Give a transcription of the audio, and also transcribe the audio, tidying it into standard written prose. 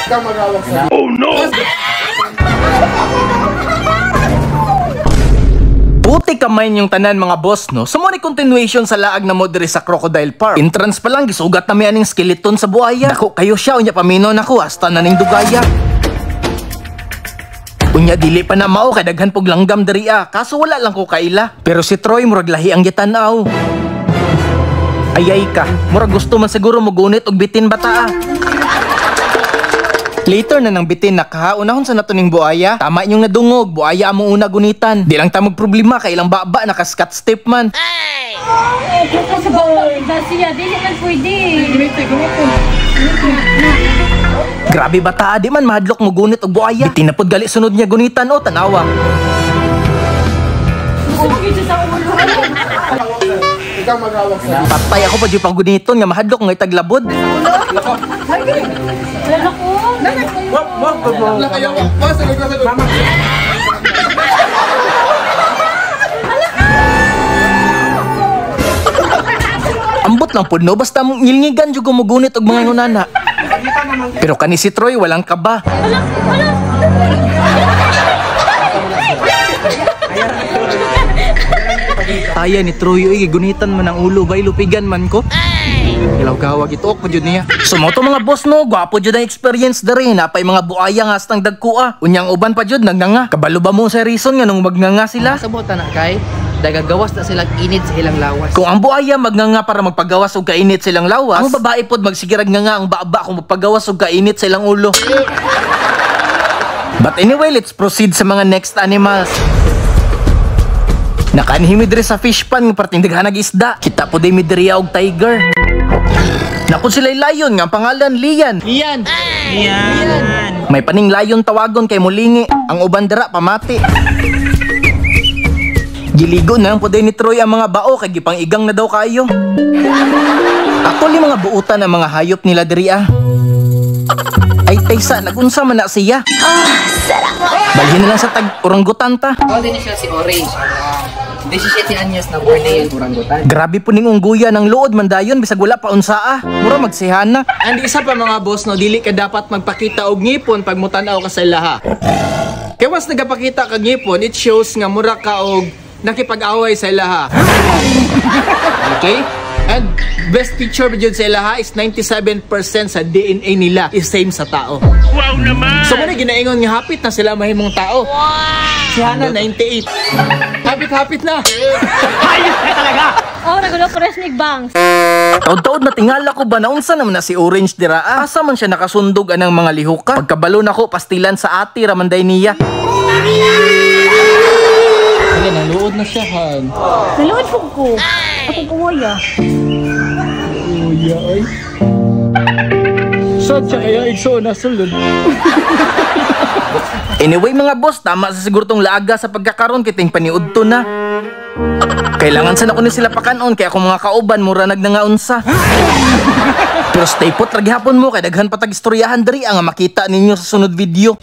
Ikaw maghawak sa. Puti kamay yung tanan mga boss, no? So mo ni continuation sa laag na mo diri sa Crocodile Park. Entrance pa lang, gisugat na mi aning skeleton sa buhaya. Dako kayo siya, unya pamino nako hasta na ning dugaya. Unya dili pa na mao kay daghan pog langgam diri ah. Kaso wala lang ko kaila. Pero si Troy murag lahi ang gitan-aw. Ayay ka, murag gusto man siguro mo gunit og bitin bata ah. Later na nang bitin nakaunahon sa nato ning buaya. Tama inyong nadungog, buaya among una gunitan. Di lang ta magproblema kay ilang baba naka Scott step man. Sa baba siya, dili man pwede. Grabe bata, di man mahadlok mo gunit og buaya. Bitin na pod gali sunod niya gunitan o tanawa. Gusto mo gyud sa ulo. Ikaw maghawak sa. Patay ako pa jud paguniton nga mahadlok nga itaglabod. Wala ko. Wala kayo. Sagot na sagot. Ambot lang pud no, basta ngilngigan jud ko mogunit og mga ngunana. Pero kani si Troy walang kaba. Taya ni Troy oy gigunitan man ang ulo bay lupigan man ko. Ilaw gawag ito pa jud niya. So mo to mga boss no, gwapo jud ang experience diri, napay mga buaya nga hastang dagko ah. Unyang uban pa jud nagnganga. Kabalo ba mo sa reason nga nung magnganga sila? Sa buta na kay dagagawas na silang init sa ilang lawas. Kung ang buaya magnganga para magpagawas og kainit sa ilang lawas, ang babae pod magsigirag nga ang baba kung magpagawas og kainit sa ilang ulo. But anyway, let's proceed sa mga next animals. Nakaanhi mi diri sa fish pan nga perting daghanag isda. Kita po day mi diri og tiger. Napod sila'y lion nga ang pangalan Lian. Lian! Lian! May paning lion tawagon kay mulingi. Ang uban dira pamati. Giligo na lang po day ni Troy ang mga bao kay gipang igang na daw kayo. Actually mga buutan ang mga hayop nila diri ah. Ay taysa, nagunsa man na siya. Balhin na lang sa tag oranggutan ta. Tawag din siya si Orange. 17 anyos na born na yan orangutan. Grabe po ning ungguya ng luod man dayon bisag wala pa unsa ah. Mura magsihana. And isa pa mga boss no, dili ka dapat magpakita og ngipon pag mutan-aw ka sa ilaha. Kaya once nagapakita ka ngipon, it shows nga mura ka og nakipag-away sa ilaha. Okay? And best picture jud sa ilaha is 97% sa DNA nila is same sa tao. Wow naman! So muna ginaingon nga hapit na sila mahimong tao. Wow! Si Hana 98. Hapit-hapit na. Oh, nagulo ko res bangs. Taud-taud na tingala ko ba naunsa naman na si Orange dira ah. Asa man siya nakasundog anang mga lihuka. Pagkabalo nako pastilan sa ati ramanday niya. Wala, naluod na siya han. Naluod po ko. Ako kuwaya. Uya ay. Sad siya kaya igso na sulod. Anyway mga boss, tama sa siguro tong laaga sa pagkakaroon kiting paniudto na. Kailangan sana ko ni sila pakanon kaya akong mga kauban mura nagnangaunsa. Pero stay put ra gihapon mo kay daghan pa tag istoryahan diri ang makita ninyo sa sunod video.